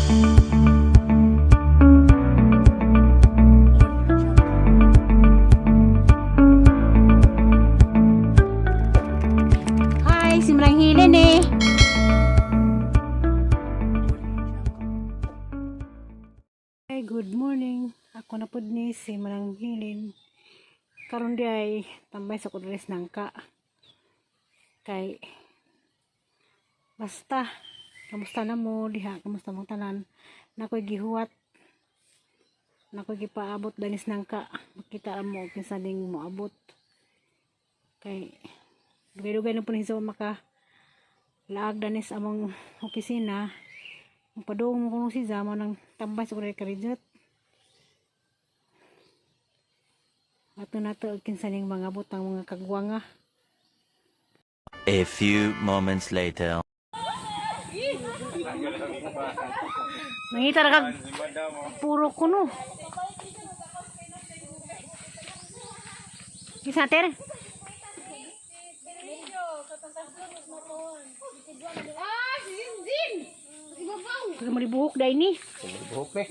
Hi, si Manang Helen eh. Hi, good morning. Ako na pud ni si Manang Helen. Karon di ay tambay sa kudres nangka. Kay basta kamusta na mo diha, kamusta mong tanan? Nakoy gihuwat. Nakoy gipaabot danis nangka. Makita ra mo kinsa ning moabot. Kay dugay-dugay na po ni sa maka laag danis among opisina. Magpadung mo kuno si Zamo ng tambay sa kuray karijot. Ato nato og kinsa ning mga butang mga kagwanga. A few moments later. Nangita ra kag puro kuno. Isa ter. Taga maribuhok dai ni. Buhok ni.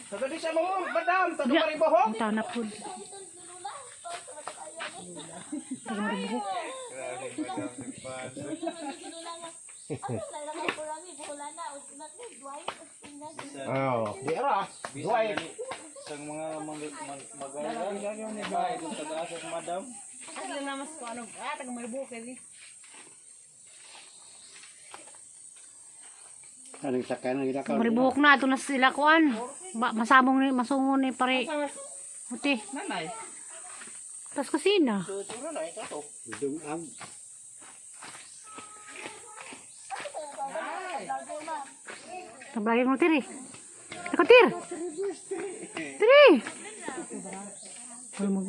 Tagadi sa mo, madam, taga maribuhok. Ang tao na pud. Taga maribuhok. Oh, di ra. Duay. Sa mga magalang bahay kung taga-asa sa madam. Ano na mas ko ano? Ah, taga maribuhok eh. Anong sakay ng ila ka? Maribuhok na ato na sila kuan. Ba, masabong ni masungon ni pare. Uti. Nanay. Tas kusina. Suro na ito to. Dumang. Tablagin mo tiri. Ako tir. Tiri. Wala mo.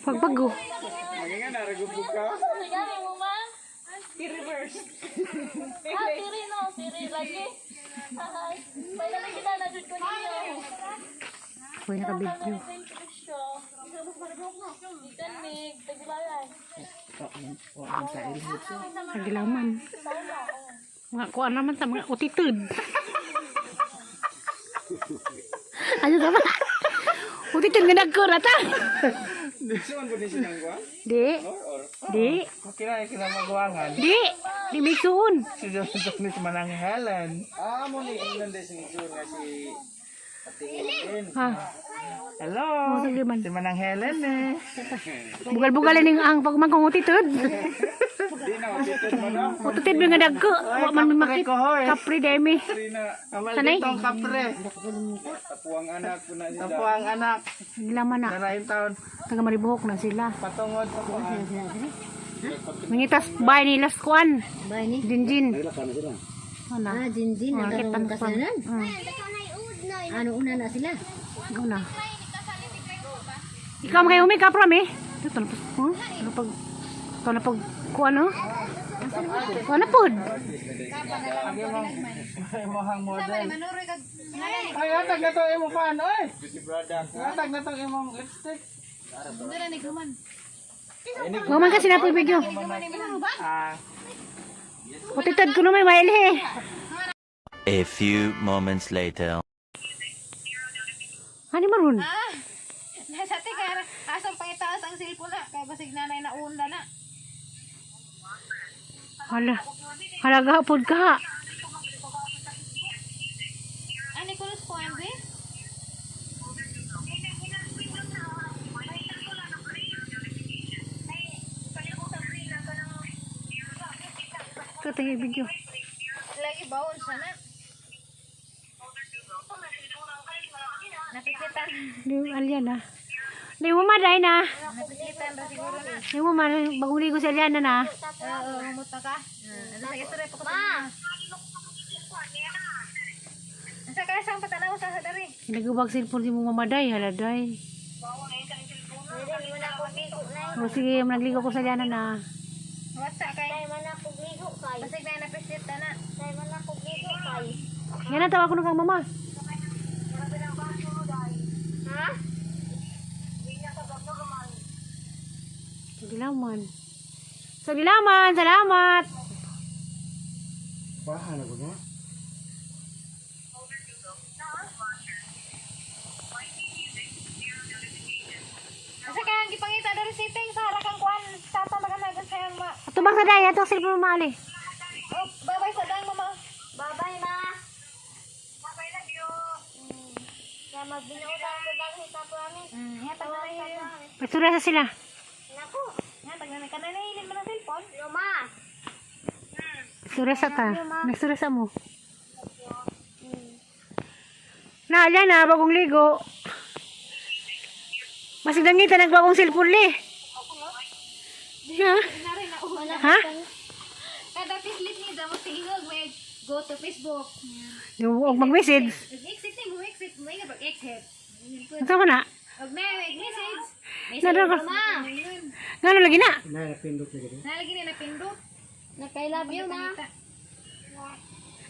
Pagbago. Maginga na ragubog ka. Sige mo, ma'am. Reverse. Ah, tiri no, tiri lagi. Hahay. Finally kita na jud ko ninyo. Uy, naka-video. Ikan mig taglayan. Kagilaman. Mga kuan naman sa mga utitid. Ano ka ba? Utitid nga nagkurata. Saan ba din silang kuha? Di. Di. Kina kina maguangan. Di. Di mixoon. Si Joseph ni si Manang Helen. Ah, mo ni ingnan din sing sur nga si Ate Helen. Ha. Hello. Mo man. Si Manang Helen eh. Bugal-bugal ning ang pagmangkong utitid. Di na utitid madam. Utitid nga dagko. Wa man mi makit. Kapri demi. Di na Sanay. Itong kapre. tapuang anak po na sila. Tapo ang anak. Gilaman na. Narahin taon. Taga maribuhok na sila. Patungod sa kuan. Nangitas bay ni las kuan. Bay ni? Jinjin. Ila ka na sila. Ana. Ah, Jinjin, Oh, ang kita karong na pa. kasanan. Ano una na sila? Una. Ikaw mo kayo umika pram eh. Ito na po. Huh? Ano pag ito na pag kuan oh. Kuan na pod. Ang imong imong model. Ay, atag na to imong kuan oy. Atag na to imong lipstick. Huwag man kasi na po video. Ah, Utitad ko na may mailhi. A few moments later. Ano maron? Nasa te kaya asang pangitaas ang cellphone na kaya basig nanay na unda na. Hala. Halaga pod ka. Ani ko ko MB? Ito tayo video. Lagi bawon sana. Napikitan. Di Aliana. Di mo maday na. Napikitan ra siguro na. Di mo man bagong ligo si Aliana na. Oo, humuta ka. Ano sa istorya pa ko. Ma. Sa kaya sang patanaw sa dari. Nagubag cellphone si mong mamaday. Haladay. O sige, nagligo ko sa Aliana na. What's kay? Kay man ako gigo kay. Basig na napisit na. Kay man ako gigo kay. Yan na, tawag ko na kang mama. Ha? Sa dilaman. Sa dilaman, salamat. Bahan ako na. receipting sa harakang kuan. Tata maganagan sa ma. Atubang sa daya atong cellphone mo maali. Oh, bye-bye sa dang mama. Bye-bye, ma. Bye-bye, love you. Kaya magbinutan ko dang hita po kami. Hatag na na. Pagtura sa sila. Naku. Hatag na na. Kanay nahilin mo ng cellphone. Luma. Nagsura sa ta. Nagsura sa mo. Na, alya na, bagong ligo. Masigdangita nagbagong cellphone li. Ha? Ha? Kada pislit ni damo tingog may go to Facebook. Huwag mag-message. Exit ni mo exit mo nga pag exit. Ano ba na? Og may message. Nado ka. Ngano lagi na? Nalagi ni na pindot. Nakay love you, ma.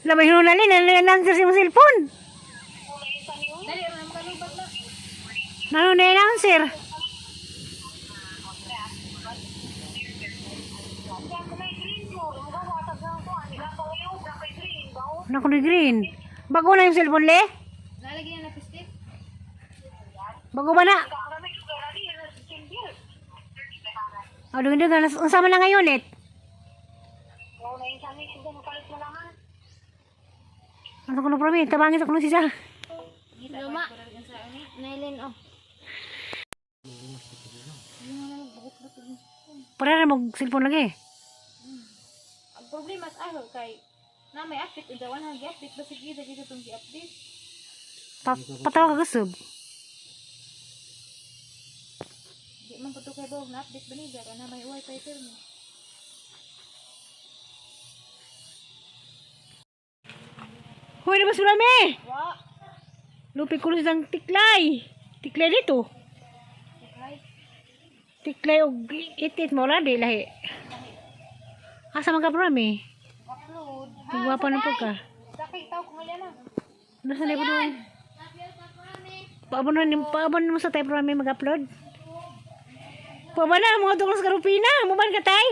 Lamay hunali na answer si mo cellphone. Dali ra na makalubat na. Nano na answer? Naku ni green. Bago na yung cellphone le? Nalagi na na pislit. Bago ba na? Oh, dugin dugin. Unsa man na ngayon eh? Ano ko na promi? Tabangin sa kuno siya. Luma. Nailin, oh. Para na mag cellphone lagi. Ang problema sa aho kay na may update unsa wala nang gi-update basta gid gid itong gi-update. Patawag ka gusub. Di man pud to kay bawog na update ba ni na may wifi pirmi. Hoy, na mas marami! Wa. Lupi ko ang tiklay. Tiklay dito. Tiklay og itit mo wala di lahi. Asa man ka prami? Upload. Tigwapa na po ka. Sakay taw kung alya na. Nasa na po doon? Paabon mo sa tayo prami mag-upload. Paabon na, mga tuklas karupina. Muban ka tay.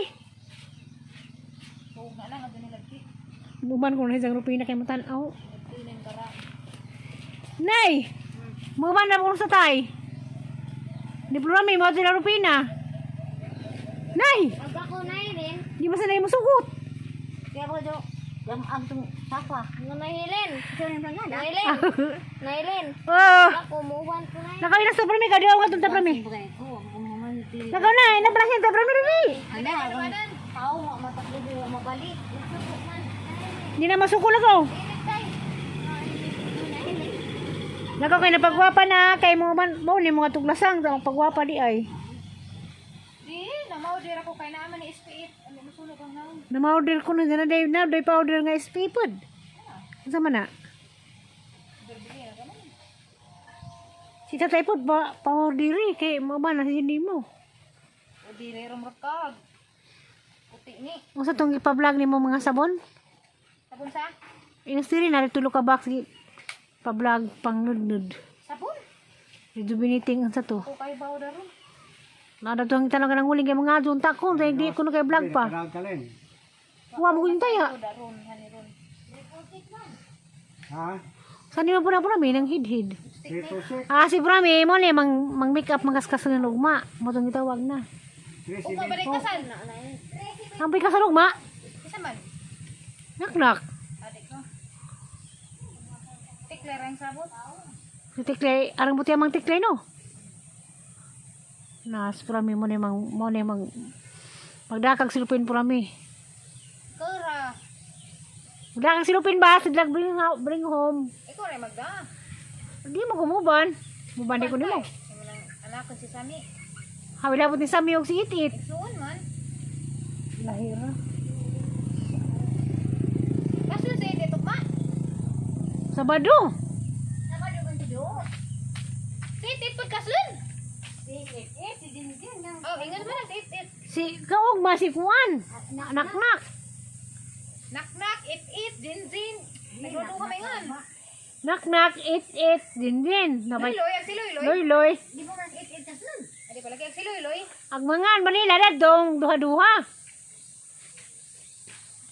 Tuog na lang adto nila lagi. Muban ko na isang rupina kay matan-aw. Nay! Muban na po sa tay. Di prami, mo sila rupina. Nay! Pag ako nailin, Di ba sanay mo sugot? kaya ko jo, ang tong sapa. Ano nahilin? Nailin. Nailin. Oh! Ako, muuwan ko na. Nakaw na sa prami, kadiyaw nga itong prami. Nakaw na, inabrasin ta prami rin. Tao, matakbo ko, mabalik. Hindi na masuko lagaw. Nakaw kay napagwapa na kay mo man mo ni mga tuglasang ang pagwapa di ay. Di na mao dira ko kay naa man ni SP8. Ano musunog ang naon. Na ma-order ko na na day na day pa order nga SP pod. Unsa man na? Si tatay pod pa pa-orderi kay mo ba na hindi mo. O di ra rom kag. Puti ni. Unsa tong ipa-vlog nimo mga sabon? Sabon sa? Inastiri na tulo ka box gi pa-vlog pang nudnud. Sabon. Rejuvenating unsa to? Ko kay bawo daron. Nada to ang talaga ng huling kay mga adun takon kay di ko na kay vlog pa. Wa mo kunin taya. Daron hani ron. Saan mo puna puna may nang hidhid. Ah si Prami mo ni mang mang make up mangaskas ng ugma. Mo tong gitawag na. Ugma ba kasal? Ang pikas sa ugma. Isa man. Naknak. Ade ko. Tikler ang sabot. Si Tiklay, arang buti amang Tiklay no. Nas Prami mo ni mang magdakag silupin Prami. Kura. Magdakag silupin ba sidlag bring home. Ikaw ray magda. Di mo kumuban. Muban di ko nimo. Imo nang anak ko si Sami. Hawila po ni Sami og si Itit. Igsuon man. Lahira. Kaso sa ite tukma. Sabado. Si ite pud kasun. Oh, ingon man si it it. Si kaog ma si Kuan. Naknak. Naknak it it jin jin. Nagluto ka maingon. Naknak it it din din. Nabay. Loy ang si Loy Loy. Loy loy. Adi palagi ang si Loy Loy. Ang mga Manila na dong duha-duha.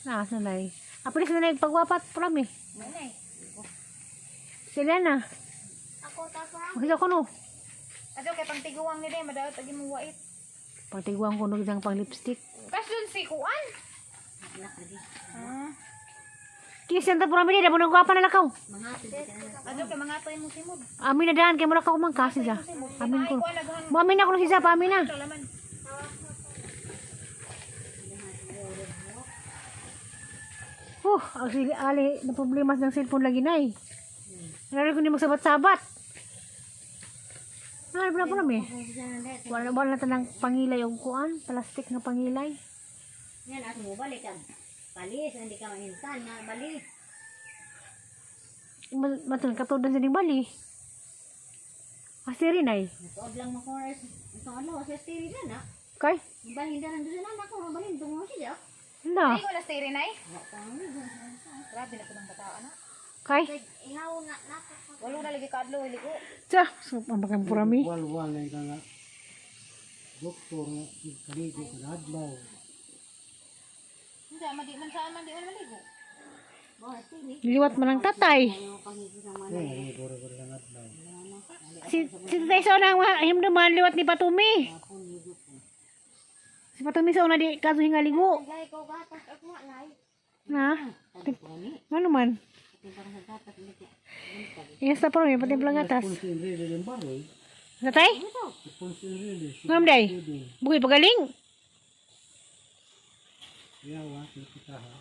Na sanay. Apilis na na pagwapat prami. Nanay. Sila na. Ako, tapa. Makita ko no. Adto kay pangtiguang ni day madaot agi mo wait. Pangtiguang ko nung pang lipstick. Kasyon si Kuan. Kisan ta pura mi da mo gwapa na lakaw. Adto kay mga toy mo simod. Amin na daan kay mura ka kumang kasi siya. Amin ko. Mo amin na ko siya pa amin na. Laman. Huh, ang sili ali na problema ng cellphone lagi nay. Nari ko ni magsabat-sabat. Nari na po nami. Wala wala na tanang pangilay og kuan, plastic nga pangilay. Yan, at mo balik ang palis, hindi ka mahintan nga balik. Matun katod na sa bali. Asiri nay. Natuod lang mo kung ito ano, sa stiri na na. Kay? Balhin na nandun na ako, balhin tungo siya. Na. Ay ko na stay rin ay. Grabe na po ng bataan na. Kay? Ihaw nga na. Walo na lagi kaadlaw ligo. Tsa, so ang bakang purami. Walwal na ka nga. Doktor nga kaligo kadlaw. Hindi madi man saan man di man maligo. Liwat man ang tatay. Eh, gore-gore lang adlaw. Si tatay sa unang himduman liwat ni Patumi. Si Patumi sa una di kaso hingaligo. Lay ko gatas at nga lay. Na? Ano man? Yes, na purami pati gatas. Enrile din baroy. Tatay? Ponce Enrile. Ngam day? Bukoy pagaling. Yawa, kita ha.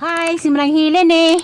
Hi, si Manang Hilen eh.